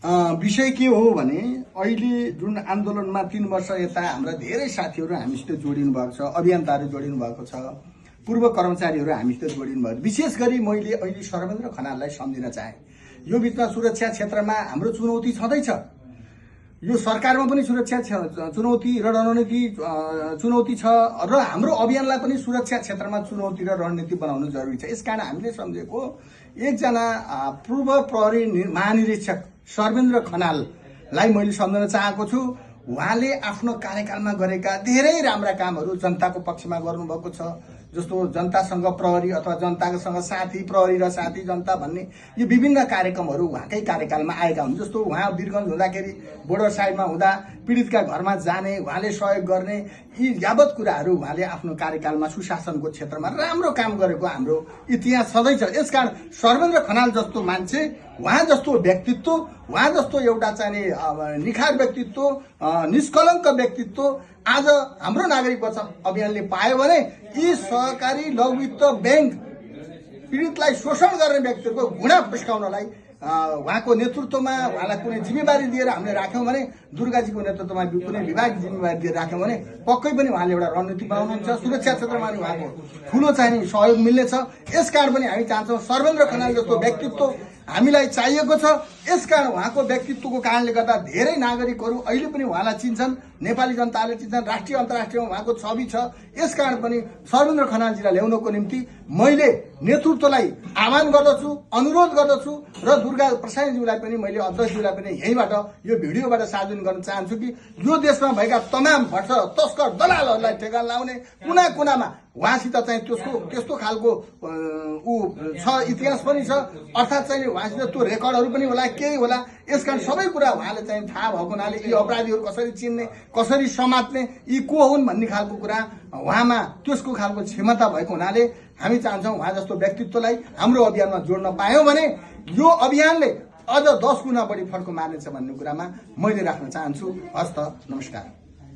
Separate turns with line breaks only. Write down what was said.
विषय के हो भने अहिले जुन आन्दोलनमा 3 वर्ष यता हाम्रा धेरै साथीहरू हामीसित जोडिनु भएको छ, अभियन्ताहरू जोडिनु भएको छ, पूर्व कर्मचारीहरू हामीसित जोडिनु भएको। विशेष गरी मैले अहिले सर्वेन्द्र खनाललाई सम्झिन चाहे। यो बिचमा सुरक्षा क्षेत्रमा हाम्रो चुनौती छँदैछ। यो सरकारमा पनि सुरक्षा चुनौती र रणनीति चुनौती छ र हाम्रो अभियानलाई पनि सुरक्षा क्षेत्रमा चुनौती र रणनीति बनाउनु जरुरी छ। यसकारण हामीले सम्झेको एकजना पूर्व प्रहरी महानिरीक्षक सर्वेन्द्र खनाललाई मैले सम्झन चाहेको छु। उहाँले आफ्नो कार्यकालमा गरेका धेरै राम्रा कामहरू जनताको पक्षमा गर्नुभएको छ। जस्तो जनतासँग प्रहरी अथवा जनतासँग साथी, प्रहरी र साथी जनता भन्ने यो विभिन्न कार्यक्रमहरू उहाँकै कार्यकालमा आएका हुन्। जस्तो उहाँ वीरगञ्ज हुँदाखेरि बोर्डर साइडमा हुँदा पीडितका घरमा जाने, उहाँले सहयोग गर्ने, यी यावत कुराहरू उहाँले आफ्नो कार्यकालमा सुशासनको क्षेत्रमा राम्रो काम गरेको हाम्रो इतिहास छँदैछ। यसकारण सर्वेन्द्र खनाल जस्तो मान्छे, उहाँ जस्तो व्यक्तित्व, उहाँ जस्तो एउटा चाहिँ निखार व्यक्तित्व, निष्कलङ्क व्यक्तित्व आज हाम्रो नागरिक बचाउ अभियानले पायो भने यी सहकारी लघु वित्त ब्याङ्क पीडितलाई शोषण गर्ने व्यक्तिहरूको घुँडा फुस्काउनलाई उहाँको नेतृत्वमा उहाँलाई कुनै जिम्मेवारी दिएर हामीले राख्यौँ भने, दुर्गाजीको नेतृत्वमा कुनै विभाग जिम्मेवारी दिएर राख्यौँ भने पक्कै पनि उहाँले एउटा रणनीति बनाउनुहुन्छ। सुरक्षा क्षेत्रमा पनि उहाँको ठुलो चाहिने सहयोग मिल्नेछ। यसकारण पनि हामी चाहन्छौँ सर्वेन्द्र खनाल जस्तो व्यक्तित्व हामीलाई चाहिएको छ। यसकारण उहाँको व्यक्तित्वको कारणले गर्दा धेरै नागरिकहरू अहिले पनि उहाँलाई चिन्छन्, नेपाली जनताले चिन्छन्, राष्ट्रिय अन्तर्राष्ट्रियमा उहाँको छवि छ। यसकारण पनि सर्वेन्द्र खनालजीलाई ल्याउनको निम्ति मैले नेतृत्वलाई आह्वान गर्दछु, अनुरोध गर्दछु र दुर्गा प्रसादज्यूलाई पनि मैले अध्यक्षज्यूलाई पनि यहीँबाट यो भिडियोबाट सार्वजनिक गर्न चाहन्छु कि यो देशमा भएका तमाम भट्ट तस्कर दलालहरूलाई ठेगान लाउने कुना कुनामा उहाँसित चाहिँ त्यस्तो खालको छ, इतिहास पनि छ। अर्थात् चाहिँ उहाँसित त्यो रेकर्डहरू पनि होला, केही होला। यसकारण सबै कुरा उहाँले चाहिँ थाहा भएको हुनाले यी अपराधीहरू कसरी चिन्ने, कसरी समात्ने, यी को हुन् भन्ने खालको कुरा उहाँमा त्यसको खालको क्षमता भएको हुनाले हामी चाहन्छौँ उहाँ जस्तो व्यक्तित्वलाई हाम्रो अभियानमा जोड्न पायौँ भने यो अभियानले अझ 10 गुणा बढी फड्को मार्नेछ भन्ने कुरामा मैले राख्न चाहन्छु। हस्त, नमस्कार।